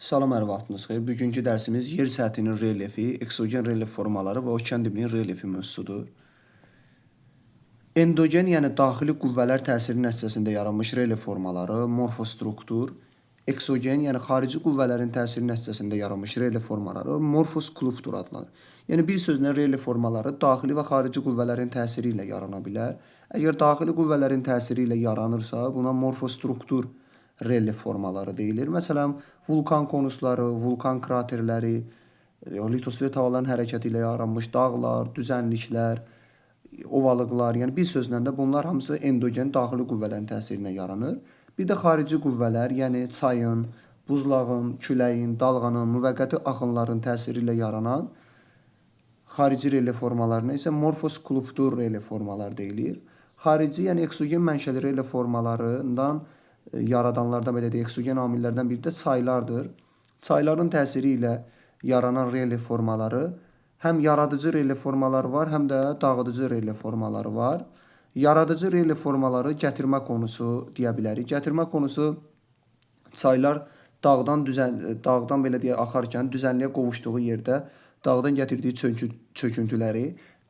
Salam, hər vaxtınız xeyir. Bugünkü dərsimiz yer səthinin relyefi, eksogen relyef formaları və okean dibinin relyefi mövzusudur. Endogen, yəni daxili qüvvələr təsiri nəticəsində yaranmış relyef formaları, morfostruktur, eksogen, yəni xarici qüvvələrin təsiri nəticəsində yaranmış relyef formaları morfoskulptur adlanır. Yəni bir sözlə relyef formaları daxili və xarici qüvvələrin təsiri ilə yarana bilər. Əgər daxili qüvvələrin təsiri ilə yaranırsa, buna morfostruktur relyef formaları deyilir. Məsələn, vulkan konusları, vulkan kraterləri, litosfer havaların hərəkəti ilə yaranmış dağlar, düzənliklər, ovalıqlar, yəni bir sözlə də bunlar hamısı endogen daxili qüvvələrin təsiri ilə yaranır. Bir də xarici qüvvələr, yəni çayın, buzlağın, küləyin, dalğanın, müvəqqəti axınların təsiri ilə yaranan xarici relyef formalarına isə morfoskulptur relyef formaları deyilir. Xarici, yəni eksogen mənşəli relyef formalarından yaradanlardan, belə deyək, eksogen amillərdən biri də çaylardır. Çayların təsiri ilə yaranan relyef formaları həm yaradıcı relyef formaları var, həm də dağıdıcı relyef formaları var. Yaradıcı relyef formaları gətirmə konusu deyə bilərik. Gətirmə konusu çaylar dağdan belə deyək axarkən düzənliyə qovuşduğu yerdə dağdan gətirdiyi çöküntüləri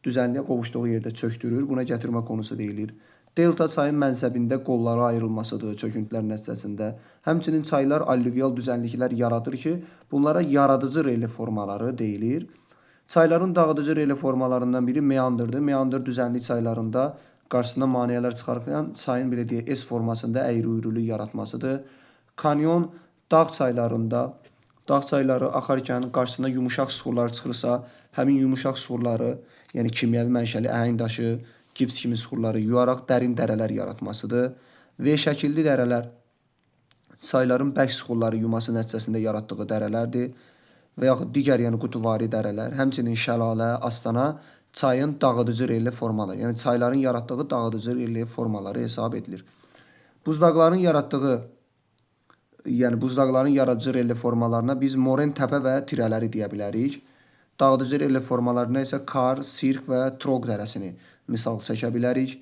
düzənliyə qovuşduğu yerdə çökdürür. Buna gətirmə konusu deyilir. Delta çayın mənsəbində qollara ayrılmasıdır çöküntülər nəticəsində. Həmçinin çaylar allüvial düzənliklər yaradır ki, bunlara yaradıcı relyef formaları deyilir. Çayların dağıdıcı relyef formalarından biri meandrdır. Meandr düzənlik çaylarında qarşısına maneələr çıxarkən çayın belə deyək S formasında əyri-üyrülük yaratmasıdır. Kanyon dağ çaylarında dağ çayları axarkən qarşısına yumuşaq suxurlar çıxırsa, həmin yumuşaq suxurları, yəni kimyəvi mənşəli əhəng daşı, gips kimi suxurları yuaraq dərin dərələr yaratmasıdır. V şəkilli dərələr çayların bərk suxurları yuması nəticəsində yaratdığı dərələrdir və yaxud digər, yəni qutuvari dərələr, həmçinin şəlalə, astana çayın dağıdıcı relyef formaları, yəni çayların yaratdığı dağıdıcı relyef formaları hesab edilir. Buzdağların yaratdığı, yəni buzdağların yaradıcı relyef formalarına biz moren təpə və tirələri deyə bilərik. Dağıdıcı relyef formalarına isə kar, sirk və troq dərəsini misal çəkə bilərik.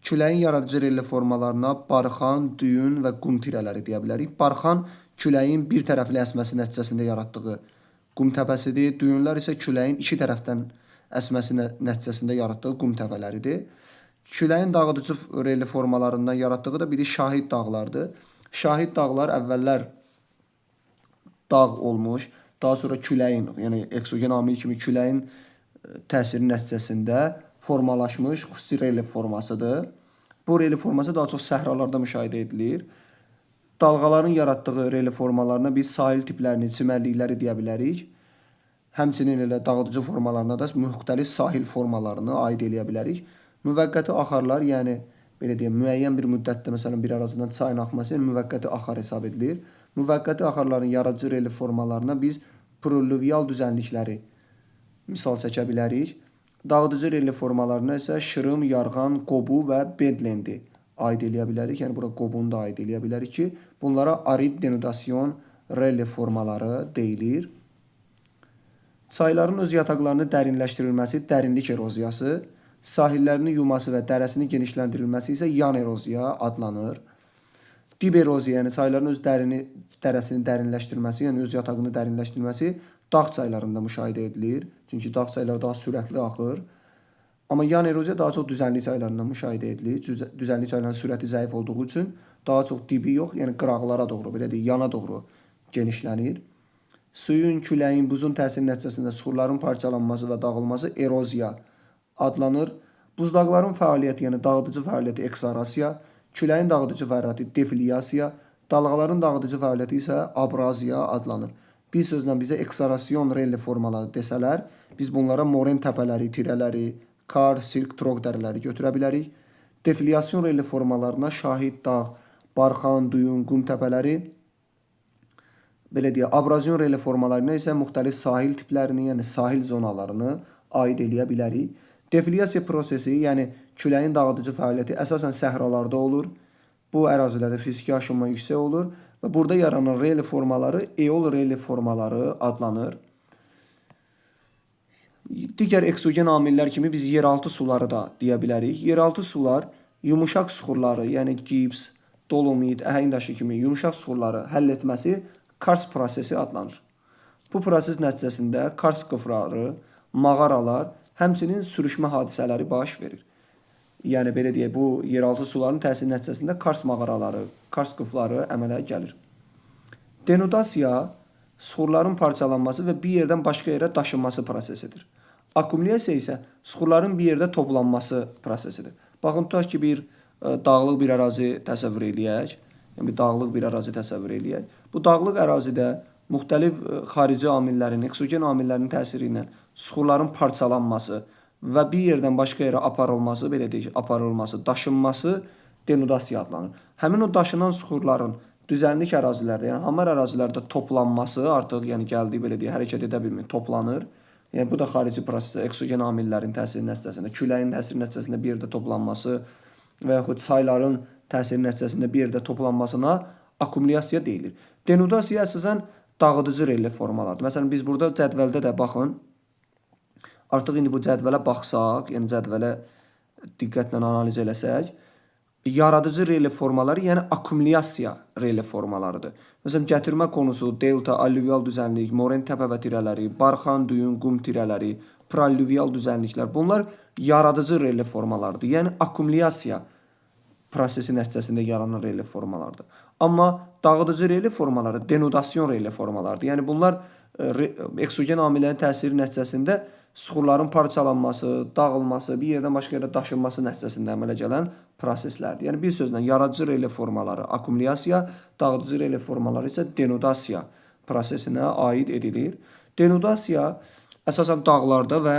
Küləyin yaradıcı relyef formalarına barxan, düyün və qum tirələri deyə bilərik. Barxan küləyin bir tərəfli əsməsi nəticəsində yaratdığı qum təpəsidir. Düyünlər isə küləyin iki tərəfdən əsməsi nəticəsində yaratdığı qum təpələridir. Küləyin dağıdıcı relyef formalarından yaratdığı da biri şahid dağlardır. Şahid dağlar əvvəllər dağ olmuş, daha sonra küləyin, yəni eksogen amil kimi küləyin təsiri nəticəsində formalaşmış xüsusi relyef formasıdır. Bu relyef forması daha çox səhralarda müşahidə edilir. Dalğaların yaratdığı relyef formalarına biz sahil tiplərini, çimərlikləri deyə bilərik. Həmçinin elə dağıdıcı formalarına da müxtəlif sahil formalarını aid eləyə bilərik. Müvəqqəti axarlar, yəni belə deyək, müəyyən bir müddətdə məsələn bir ərazidən çayın axması, yəni müvəqqəti axar hesab edilir. Müvəqqəti axarların yaradıcı relyef formalarına biz proluvial düzənlikləri misal çəkə bilərik. Dağıdıcı relyef formalarına isə şırım, yarğan, qobu və bedlendi aid eləyə bilərik. Yəni bura qobunu da aid eləyə bilərik ki, bunlara arid denudasyon relyef formaları deyilir. Çayların öz yataqlarını dərinləşdirilməsi dərinlik eroziyası, sahillərini yuması və dərəsini genişləndirilməsi isə yan eroziya adlanır. Dib eroziya, yəni çayların öz dərəsini dərinləşdirməsi, yəni öz yatağını dərinləşdirməsi dağ çaylarında müşahidə edilir. Çünki dağ çayları daha sürətli axır. Amma yan eroziya daha çox düzənlik çaylarında müşahidə edilir. Düzənlik çayların sürəti zəif olduğu üçün daha çox dibi yox, yəni qıraqlara doğru, belə deyək, yana doğru genişlənir. Suyun, küləyin, buzun təsiri nəticəsində suxurların parçalanması və dağılması eroziya adlanır. Buzdağların fəaliyyəti, yəni dağıdıcı fəaliyyəti eksarasiya, küləyin dağıdıcı fəaliyyəti defliyasiya, dalğaların dağıdıcı fəaliyyəti isə abraziya adlanır. Bir sözlə bizə eksarasyon relyef formaları desələr, biz bunlara moren təpələri, tirələri, kar, sirk, troq dərələri götürə bilərik. Defliyasyon relyef formalarına şahid dağ, barxan, düyün, qum təpələri, belə deyək, abrazyon relyef formalarına isə müxtəlif sahil tiplərini, yəni sahil zonalarını aid eləyə bilərik. Defliyasiya prosesi, yəni küləyin dağıdıcı fəaliyyəti əsasən səhralarda olur. Bu ərazilərdə fiziki aşınma yüksək olur və burada yaranan relyef formaları eol relyef formaları adlanır. Digər eksogen amillər kimi biz yeraltı suları da deyə bilərik. Yeraltı sular yumuşaq suxurları, yəni gips, dolomit, əhəng daşı kimi yumşaq suxurları həll etməsi karst prosesi adlanır. Bu proses nəticəsində karst qıfraları, mağaralar, həmçinin sürüşmə hadisələri baş verir. Yəni belə deyək, bu yeraltı suların təsiri nəticəsində karst mağaraları, karst qıfları əmələ gəlir. Denudasiya suxurların parçalanması və bir yerdən başqa yerə daşınması prosesidir. Akkumulyasiya isə suxurların bir yerdə toplanması prosesidir. Baxın, tutaq ki, bir dağlıq bir ərazi təsəvvür eləyək. Yəni bir dağlıq bir ərazi təsəvvür eləyək. Bu dağlıq ərazidə müxtəlif xarici amillərin, eksogen amillərin təsiri ilə suxurların parçalanması və bir yerdən başqa yerə aparılması, belə deyək, aparılması, daşınması denudasiya adlanır. Həmin o daşınan suxurların düzənlik ərazilərdə, yəni hamar ərazilərdə toplanması artıq, yəni gəldiyi belə deyək, hərəkət edə bilmir, toplanır. Yəni bu da xarici prosesə, eksogen amillərin təsiri nəticəsində, küləyin təsiri nəticəsində bir yerdə toplanması və yaxud çayların təsiri nəticəsində bir yerdə toplanmasına akkumulyasiya deyilir. Denudasiya əsasən dağıdıcı relyef formalardır. Məsələn, biz burada cədvəldə də baxın. Artıq indi bu cədvələ baxsaq, yəni cədvələ diqqətlə analiz eləsək, yaradıcı relyef formaları, yəni akkumulyasiya relyef formalarıdır. Məsələn, gətirmə konusu, delta, allüvial düzənlik, moren təpə və tirələri, barxan, düyün, qum tirələri, prallüvial düzənliklər, bunlar yaradıcı relyef formalarıdır. Yəni akkumulyasiya prosesi nəticəsində yaranan relyef formalarıdır. Amma dağıdıcı relyef formaları denudasyon relyef formalarıdır. Yəni bunlar eksogen amillərin təsiri nəticəsində suxurların parçalanması, dağılması, bir yerdən başqa yerə daşınması nəticəsində əmələ gələn proseslərdir. Yəni bir sözlə yaradıcı relyef formaları akkumulyasiya, dağıdıcı relyef formaları isə denudasiya prosesinə aid edilir. Denudasiya əsasən dağlarda və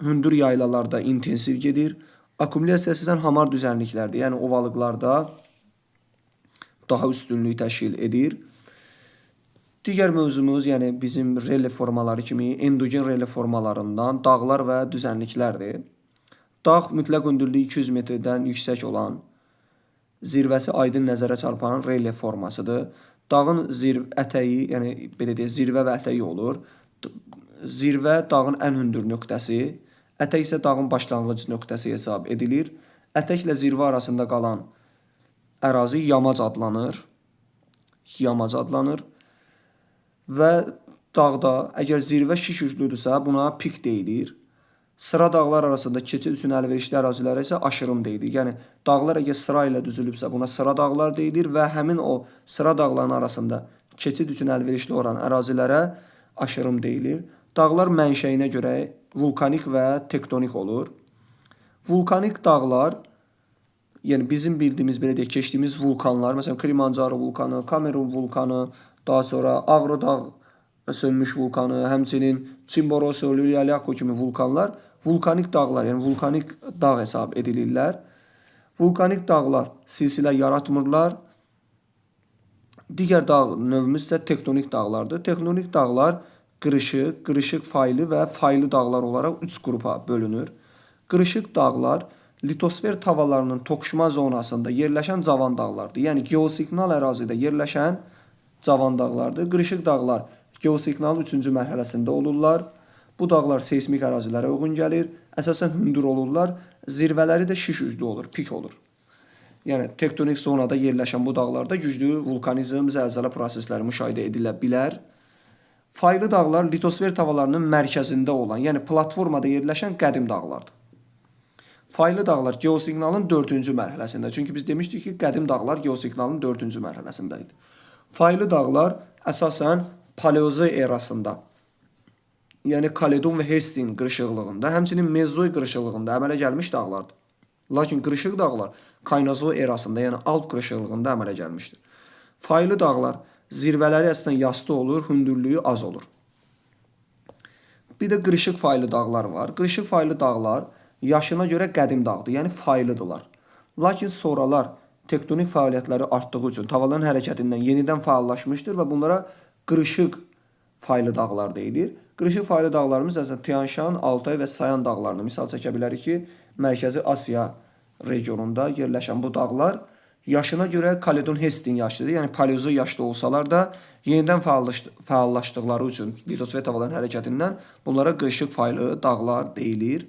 hündür yaylalarda intensiv gedir. Akkumulyasiya əsasən hamar düzənliklərdə, yəni ovalıqlarda daha üstünlük təşkil edir. Digər mövzumuz, yəni bizim relyef formaları kimi endogen relyef formalarından dağlar və düzənliklərdir. Dağ mütləq hündürlüyü 200 metrdən yüksək olan, zirvəsi aydın nəzərə çarpan relyef formasıdır. Dağın ətəyi, yəni belə deyək, zirvə və ətəyi olur. Zirvə dağın ən hündür nöqtəsi, ətək isə dağın başlanğıc nöqtəsi hesab edilir. Ətəklə zirvə arasında qalan ərazi yamac adlanır. Yamac adlanır. Və dağda əgər zirvə şiş ucluydursa, buna pik deyilir. Sıra dağlar arasında keçid üçün əlverişli ərazilərə isə aşırım deyilir. Yəni dağlar əgər sıra ilə düzülübsə, buna sıra dağlar deyilir və həmin o sıra dağların arasında keçid üçün əlverişli olan ərazilərə aşırım deyilir. Dağlar mənşəyinə görə vulkanik və tektonik olur. Vulkanik dağlar, yəni bizim bildiyimiz, belə deyək, keçdiyimiz vulkanlar, məsələn Kilimanjaro vulkanı, Kamerun vulkanı, daha sonra Ağrı dağ sönmüş vulkanı, həmçinin Chimborazo, Llullaillaco kimi vulkanlar vulkanik dağlar, yəni vulkanik dağ hesab edilirlər. Vulkanik dağlar silsilə yaratmırlar. Digər dağ növümüz isə tektonik dağlardır. Tektonik dağlar qırışıq, qırışıq faylı və faylı dağlar olaraq 3 qrupa bölünür. Qırışıq dağlar litosfer tavalarının toqquşma zonasında yerləşən cavan dağlardır. Yəni geosignal ərazidə yerləşən cavan dağlardır. Qırışıq dağlar geosignalın 3-cü mərhələsində olurlar. Bu dağlar seysmik ərazilərə uyğun gəlir. Əsasən hündür olurlar. Zirvələri də şiş uclu olur, pik olur. Yəni tektonik zonada yerləşən bu dağlarda güclü vulkanizm, zəlzələ prosesləri müşahidə edilə bilər. Faylı dağlar litosfer tavalarının mərkəzində olan, yəni platformada yerləşən qədim dağlardır. Faylı dağlar geosignalın 4-cü mərhələsində. Çünki biz demişdik ki, qədim dağlar geosignalın 4-cü mərhələsində idi. Faylı dağlar əsasən Paleozoy erasında, yəni Kaledon və Hestin qırışıqlığında, həmçinin Mezoy qırışıqlığında əmələ gəlmiş dağlardır. Lakin qırışıq dağlar Kaynazoy erasında, yəni Alp qırışıqlığında əmələ gəlmişdir. Faylı dağlar zirvələri əsasən yastı olur, hündürlüyü az olur. Bir də qırışıq faylı dağlar var. Qırışıq faylı dağlar yaşına görə qədim dağdır, yəni faylıdırlar. Lakin sonralar tektonik fəaliyyətləri artdığı üçün tavalların hərəkətindən yenidən fəallaşmışdır və bunlara qırışıq faylı dağlar deyilir. Qırışıq faylı dağlarımız əsasən Tian-Şan, Altay və Sayan dağlarını misal çəkə bilərik ki, Mərkəzi Asiya regionunda yerləşən bu dağlar yaşına görə Kaledon Hestin yaşlıdır. Yəni Paleozoy yaşlı olsalar da yenidən fəallaşdıqları üçün litosfer tavalarının hərəkətindən bunlara qırışıq faylı dağlar deyilir.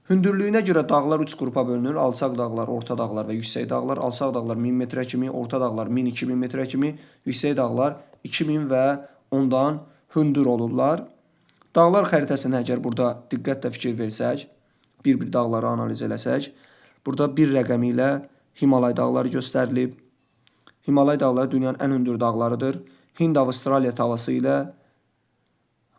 Hündürlüyünə görə dağlar 3 qrupa bölünür. Alçaq dağlar, orta dağlar və yüksək dağlar. Alçaq dağlar 1000 metrə kimi, orta dağlar 1000-2000 metrə kimi, yüksək dağlar 2000 və ondan hündür olurlar. Dağlar xəritəsinə əgər burada diqqətlə fikir versək, bir-bir dağları analiz eləsək, burada bir rəqəmi ilə Himalay dağları göstərilib. Himalay dağları dünyanın ən hündür dağlarıdır. Hind-Avstraliya tavası ilə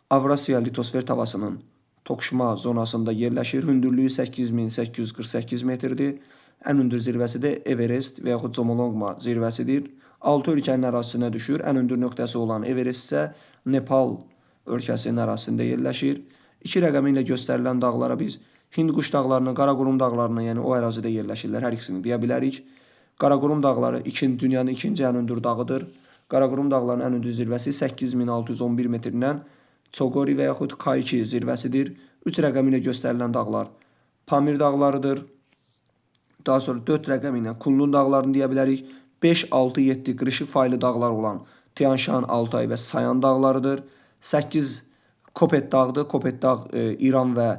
Avrasiya litosfer tavasının toqquşma zonasında yerləşir. Hündürlüyü 8848 metrdir. Ən hündür zirvəsi də Everest və yaxud Jomolungma zirvəsidir. 6 ölkənin ərazisinə düşür. Ən hündür nöqtəsi olan Everest isə Nepal ölkəsinin ərazisində yerləşir. 2 rəqəmi ilə göstərilən dağlara biz Hindquş dağlarını, Qaraqurum dağlarını, yəni o ərazidə yerləşirlər, hər ikisini deyə bilərik. Qaraqurum dağları dünyanın ikinci ən hündür dağıdır. Qaraqurum dağlarının ən hündür zirvəsi 8611 metrdən Çogori və yaxud K2 zirvəsidir. 3 rəqəmi ilə göstərilən dağlar Pamir dağlarıdır. Daha sonra 4 rəqəmi ilə Kunlun dağlarını deyə bilərik. 5, 6, 7 qırışıq faylı dağlar olan Tian-Şan, Altay və Sayan dağlarıdır. 8 Kopet dağıdır. Kopet dağ İran və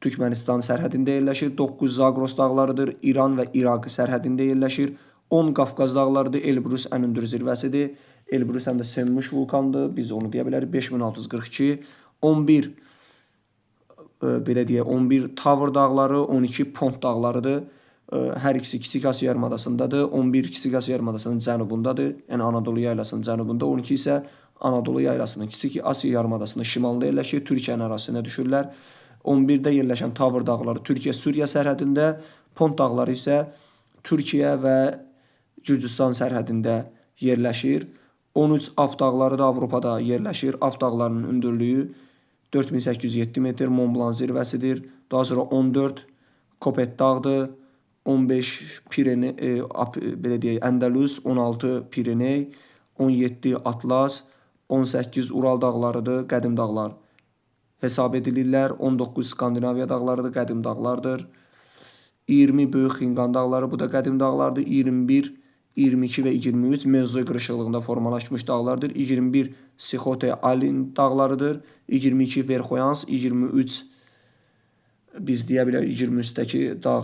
Türkmənistan sərhədində yerləşir. 9 Zagros dağlarıdır. İran və İraq sərhədində yerləşir. 10 Qafqaz dağlarıdır. Elbrus ən hündür zirvəsidir. Elbrus həm də sönmüş vulkandır. Biz onu deyə bilərik. 5642. 11 belə deyək, 11 Tavr dağları, 12 Pont dağlarıdır. Hər ikisi Kiçik Asiya yarımadasındadır. 11 Kiçik Asiya yarımadasının cənubundadır. Yəni Anadolu yaylasının cənubunda. 12 isə Anadolu yaylasının Kiçik Asiya yarımadasının şimalında yerləşir. Türkiyənin ərazisinə düşürlər. 11-də yerləşən Tavr dağları Türkiyə-Suriya sərhədində, Pont dağları isə Türkiyə və Gürcüstan sərhədində yerləşir. 13 Alp dağları da Avropada yerləşir. Alp dağlarının hündürlüyü 4807 metr, Mont Blanc zirvəsidir. Daha sonra 14 Kopet dağdır. 15 Pirene, belə deyək, Əndəlüs, 16 Pireney, 17 Atlas, 18 Ural dağlarıdır, qədim dağlar hesab edilirlər. 19 Skandinaviya dağlarıdır, qədim dağlardır. 20 Böyük Xinqan dağları, bu da qədim dağlardır. 21, 22 və 23 Mezozoy qırışıqlığında formalaşmış dağlardır. 21 Sixote Alin dağlarıdır. 22 Verxoyans, 23 biz deyə bilərik 23-dəki dağ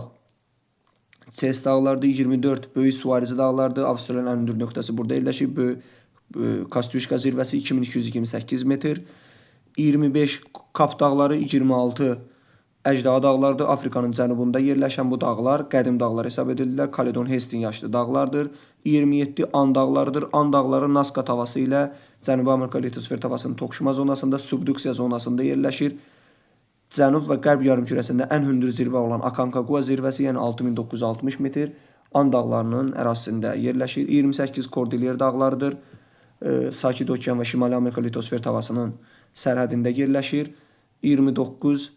Ses dağlarıdır. 24 Böyük Suarizi dağlarıdır. Avstraliyanın ən hündür nöqtəsi burada yerləşir. Böyük Kostuşka zirvəsi 2228 metr. 25 Kap dağları, 26 Əjdaha dağlarıdır. Afrikanın cənubunda yerləşən bu dağlar qədim dağlar hesab edilirlər. Kaledon Hestin yaşlı dağlardır. 27 And dağlarıdır. And dağları Nazka tavası ilə Cənubi Amerika litosfer tavasının toqquşma zonasında, subduksiya zonasında yerləşir. Cənub və qərb yarımkürəsində ən hündür zirvə olan Aconcagua zirvəsi, yəni 6960 metr And dağlarının ərazisində yerləşir. 28 Kordilyer dağlarıdır. Sakit Okean və Şimali Amerika litosfer tavasının sərhədində yerləşir. 29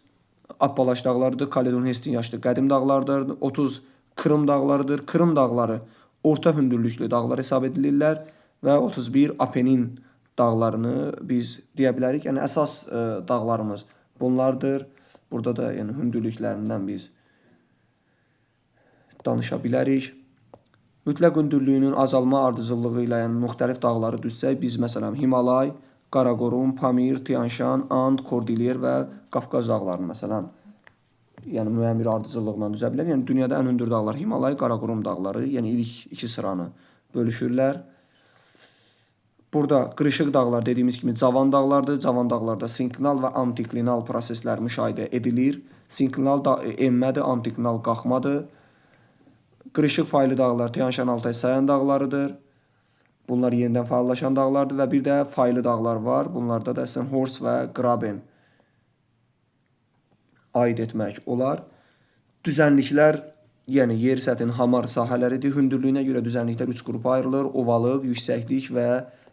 Appalaş dağlarıdır. Kaledon Hestin yaşlı qədim dağlardır. 30 Krım dağlarıdır. Krım dağları orta hündürlüklü dağlar hesab edilirlər və 31 Apenin dağlarını biz deyə bilərik. Yəni əsas dağlarımız bunlardır. Burada da yəni hündürlüklərindən biz danışa bilərik. Mütləq hündürlüyünün azalma ardıcıllığı ilə yəni müxtəlif dağları düzsək, biz məsələn Himalay, Qaraqorum, Pamir, Tian-Şan, And, Kordilyer və Qafqaz dağlarını məsələn yəni müəyyən bir ardıcıllıqla düzə bilərik. Yəni dünyada ən hündür dağlar Himalay, Qaraqorum dağları, yəni ilk iki sıranı bölüşürlər. Burada qırışıq dağlar dediyimiz kimi cavan dağlardır. Cavan dağlarda sinklinal və antiklinal proseslər müşahidə edilir. Sinklinal da enmədir, antiklinal qalxmadır. Qırışıq faylı dağlar Tian-Şan, Altay, Sayan dağlarıdır. Bunlar yenidən fəallaşan dağlardır və bir də faylı dağlar var. Bunlarda da əslən Horst və Graben aid etmək olar. Düzənliklər, yəni yer səthinin hamar sahələridir. Hündürlüyünə görə düzənliklər 3 qrupa ayrılır. Ovalıq, yüksəklik və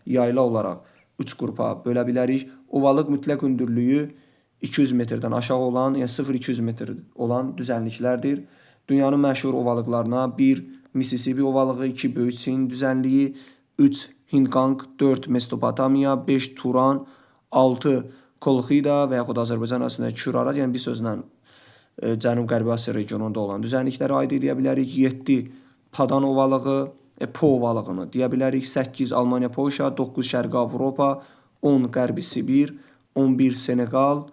yayla olaraq 3 qrupa bölə bilərik. Ovalıq mütləq hündürlüyü 200 metrdən aşağı olan, yəni 0-200 metr olan düzənliklərdir. Dünyanın məşhur ovalıqlarına 1 Mississippi ovalığı, 2 Böyük Çin düzənliyi, 3 Hindqanq, 4 Mesopotamiya, 5 Turan, 6 Kolxida və yaxud Azərbaycan arasında Kür-Araz, yəni bir sözlə Cənub-Qərbi Asiya regionunda olan düzənliklərə aid edə bilərik. 7 Padan ovalığı, Po ovalığını deyə bilərik. 8 Almaniya, Polşa, 9 Şərqi Avropa, 10 Qərbi Sibir, 11 Seneqal,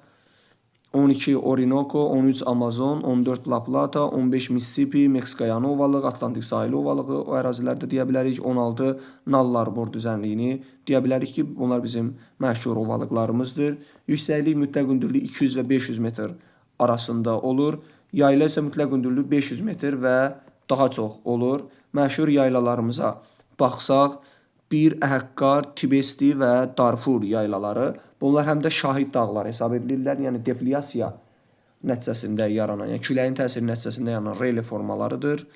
12 Orinoco, 13 Amazon, 14 La Plata, 15 Mississippi, Meksika yanı ovalığı, Atlantik sahili ovalığı o ərazilərdə deyə bilərik. 16 Nallar-Bor düzənliyini deyə bilərik ki, bunlar bizim məşhur ovalıqlarımızdır. Yüksəklik mütləq hündürlük 200 və 500 metr arasında olur. Yayla isə mütləq hündürlük 500 metr və daha çox olur. Məşhur yaylalarımıza baxsaq, bir Əhəqqar, Tibesti və Darfur yaylaları. Bunlar həm də şahid dağlar hesab edilirlər. Yəni deflyasiya nəticəsində yaranan, yəni küləyin təsiri nəticəsində yaranan relyef formalarıdır.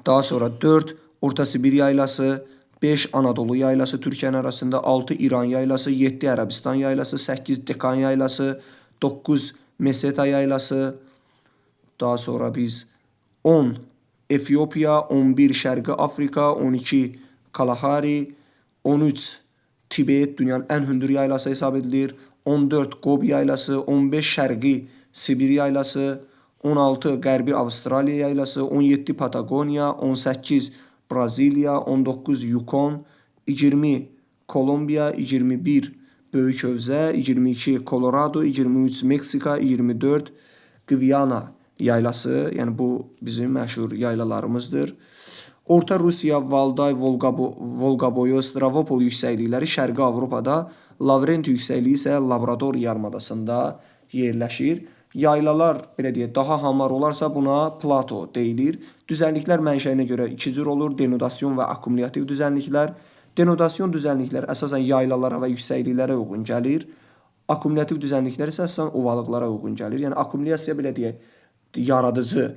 Daha sonra 4 Orta Sibir yaylası, 5 Anadolu yaylası Türkiyənin arasında, 6 İran yaylası, 7 Ərəbistan yaylası, 8 Dekan yaylası, 9 Meseta yaylası. Daha sonra biz 10 Efiopiya, 11 Şərqi Afrika, 12 Kalahari, 13 Tibet dünyanın ən hündür yaylası hesab edilir. 14 Qob yaylası, 15 Şərqi Sibir yaylası, 16 Qərbi Avstraliya yaylası, 17 Patagoniya, 18 Braziliya, 19 Yukon, 20 Kolumbiya, 21 Böyük Hövzə, 22 Kolorado, 23 Meksika, 24 Gviyana yaylası. Yəni bu bizim məşhur yaylalarımızdır. Orta Rusiya, Valday, Volqa boyu, Stravopol yüksəklikləri Şərqi Avropada, Lavrenti yüksəkliyi isə Labrador yarımadasında yerləşir. Yaylalar belə deyək, daha hamar olarsa buna plato deyilir. Düzənliklər mənşəyinə görə iki cür olur: denudasyon və akkumulyativ düzənliklər. Denudasyon düzənliklər əsasən yaylalara və yüksəkliklərə uyğun gəlir. Akkumulyativ düzənliklər isə əsasən ovalıqlara uyğun gəlir. Yəni akkumulyasiya belə deyək, yaradıcı,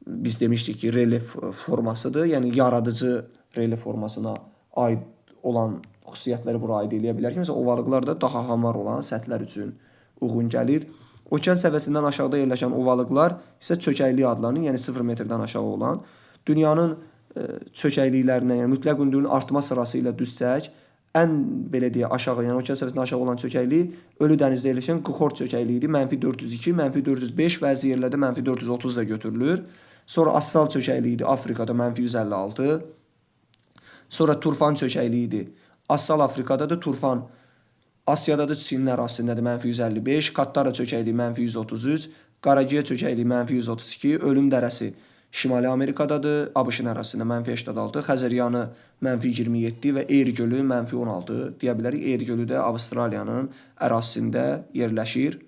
biz demişdik ki, relyef formasıdır. Yəni yaradıcı relyef formasına aid olan xüsusiyyətləri bura aid eləyə bilərik. Məsələn, ovalıqlar da daha hamar olan səthlər üçün uyğun gəlir. Okean səviyyəsindən aşağıda yerləşən ovalıqlar isə çökəklik adlanır. Yəni 0 metrdən aşağı olan. Dünyanın çökəkliklərindən, yəni mütləq hündürlüyün artma sırası ilə düşsək, ən belə deyək aşağı, yəni okean səviyyəsindən aşağı olan çökəklik Ölü dənizdə yerləşən Qıxor çökəkliyidir. -402, -405, bəzi yerlərdə -430 da götürülür. Sonra Assal çökəkliyidir Afrikada -156. Sonra Turfan çökəkliyidir. Assal Afrikadadır, Turfan Asiyadadır, Çinin ərazisindədir -155, Kattara çökəkliyi -133, Qaragiya çökəkliyi -132, Ölüm dərəsi Şimali Amerikadadır, ABŞ-ın ərazisində -86, Xəzəryanı -27 və Eyr gölü -16 deyə bilərik. Eyr gölü də Avstraliyanın ərazisində yerləşir.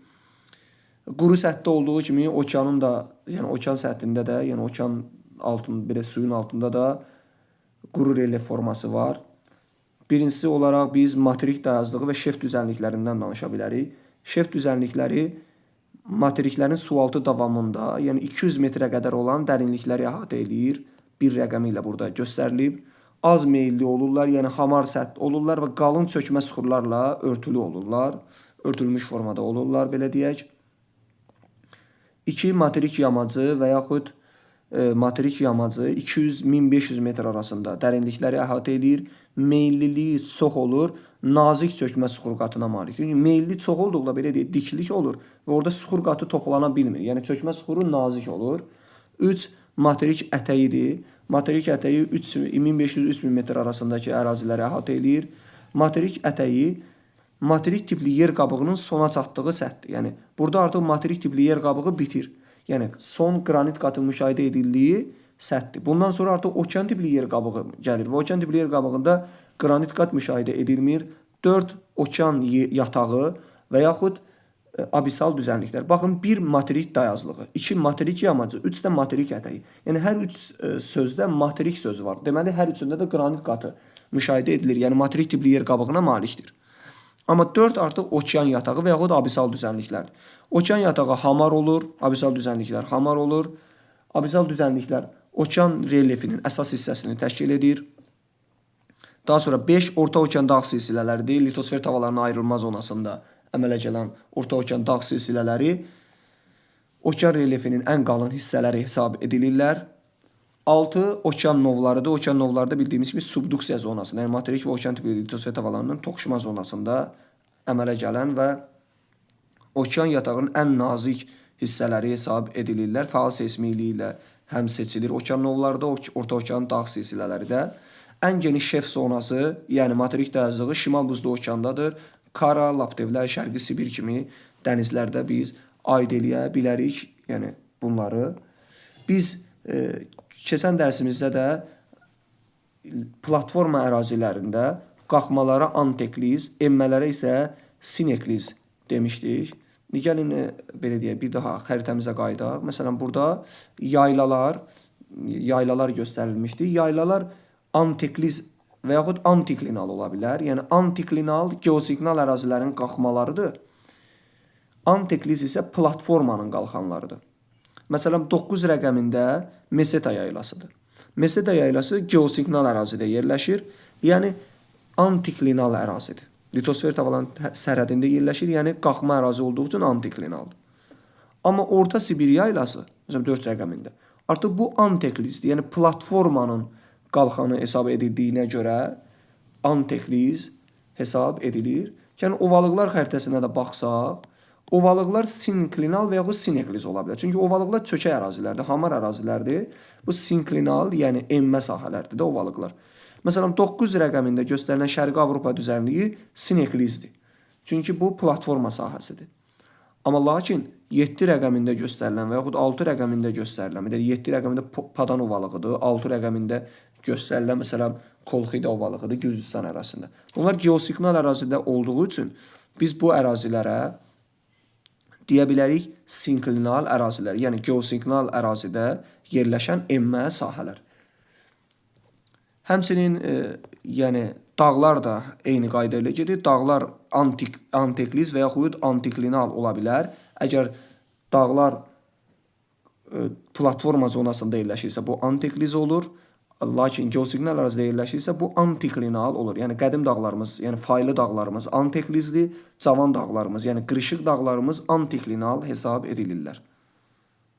Quru səthdə olduğu kimi okeanın da, yəni okean səthində də, yəni okean altında, belə suyun altında da quru relyef forması var. Birincisi olaraq biz materik dayazlığı və şef düzənliklərindən danışa bilərik. Şef düzənlikləri materiklərin sualtı davamında, yəni 200 metrə qədər olan dərinlikləri əhatə eləyir. Bir rəqəmi ilə burada göstərilib. Az meyilli olurlar, yəni hamar səth olurlar və qalın çökmə süxurlarla örtülü olurlar. Örtülmüş formada olurlar, belə deyək. 2 materik yamacı və yaxud materik yamacı 200-1500 metr arasında dərinlikləri əhatə eləyir. Meyilliliyi çox olur, nazik çökmə süxur qatına malik. Çünki meyilli çox olduqda belə deyək, diklik olur və orada süxur qatı toplana bilmir. Yəni çökmə süxuru nazik olur. 3 materik ətəyidir. Materik ətəyi 1500-3000 metr arasındakı əraziləri əhatə eləyir. Materik ətəyi materik tipli yer qabığının sona çatdığı səthdir. Yəni burada artıq materik tipli yer qabığı bitir. Yəni son qranit qatı müşahidə edildiyi səthdir. Bundan sonra artıq okean tipli yer qabığı gəlir və okean tipli yer qabığında qranit qat müşahidə edilmir. 4 okean yatağı və yaxud abisal düzənliklər. Baxın, bir materik dayazlığı, 2 materik yamacı, 3 də materik ətəyi. Yəni hər üç sözdə materik sözü var. Deməli, hər üçündə də qranit qatı müşahidə edilir. Yəni materik tipli yer qabığına malikdir. Amma 4 artıq okean yatağı və yaxud abisal düzənliklərdir. Okean yatağı hamar olur, abisal düzənliklər hamar olur. Abisal düzənliklər okean relyefinin əsas hissəsini təşkil edir. Daha sonra 5 Orta Okean dağ silsilələridir. Litosfer tavalarının ayrılma zonasında əmələ gələn Orta Okean dağ silsilələri okean relyefinin ən qalın hissələri hesab edilirlər. 6 okean novlarıdır. Okean novları da bildiyimiz kimi subduksiya zonasında, yəni materik və okean tipli litosfer tavalarının toqquşma zonasında əmələ gələn və okean yatağının ən nazik hissələri hesab edilirlər. Fəal seysmikliyi ilə həm seçilir okean novları da, Orta Okean dağ silsilələri də. Ən geniş şef zonası, yəni materik dayazlığı Şimal Buzlu okeandadır. Kara, Laptevlər, Şərqi Sibir kimi dənizlərdə biz aid eləyə bilərik, yəni bunları. Biz keçən dərsimizdə də platforma ərazilərində qalxmalara antekliz, enmələrə isə sinekliz demişdik. Gəlin belə deyək, bir daha xəritəmizə qayıdaq. Məsələn, burada yaylalar göstərilmişdi. Yaylalar antekliz və yaxud antiklinal ola bilər. Yəni antiklinal geosignal ərazilərin qalxmalarıdır. Antekliz isə platformanın qalxanlarıdır. Məsələn, 9 rəqəmində Meseta yaylasıdır. Meseta yaylası geosignal ərazidə yerləşir. Yəni antiklinal ərazidir. Litosfer tavanın sərhədində yerləşir, yəni qalxma ərazi olduğu üçün antiklinaldır. Amma Orta Sibir yaylası, məsələn 4 rəqəmində, artıq bu anteklizdir. Yəni platformanın qalxanı hesab edildiyinə görə antekliz hesab edilir. Yəni ovalıqlar xəritəsinə də baxsaq, ovalıqlar sinklinal və yaxud sinekliz ola bilər. Çünki ovalıqlar çökək ərazilərdir, hamar ərazilərdir. Bu sinklinal, yəni enmə sahələrdir də ovalıqlar. Məsələn, 9 rəqəmində göstərilən Şərqi Avropa düzənliyi sineklizdir. Çünki bu platforma sahəsidir. Amma lakin 7 rəqəmində göstərilən və yaxud 6 rəqəmində göstərilən, belə 7 rəqəmində Padan ovalığıdır, 6 rəqəmində göstərilən məsələn Kolxida ovalığıdır Gürcüstan ərazisində. Bunlar geosignal ərazidə olduğu üçün biz bu ərazilərə deyə bilərik sinklinal ərazilər, yəni geosignal ərazidə yerləşən enmə sahələr. Həmçinin yəni dağlar da eyni qayda ilə gedir. Dağlar antekliz və yaxud antiklinal ola bilər. Əgər dağlar platforma zonasında yerləşirsə, bu antekliz olur. Lakin geosignal ərazidə yerləşirsə, bu antiklinal olur. Yəni qədim dağlarımız, yəni faylı dağlarımız anteklizdir, cavan dağlarımız, yəni qırışıq dağlarımız antiklinal hesab edilirlər.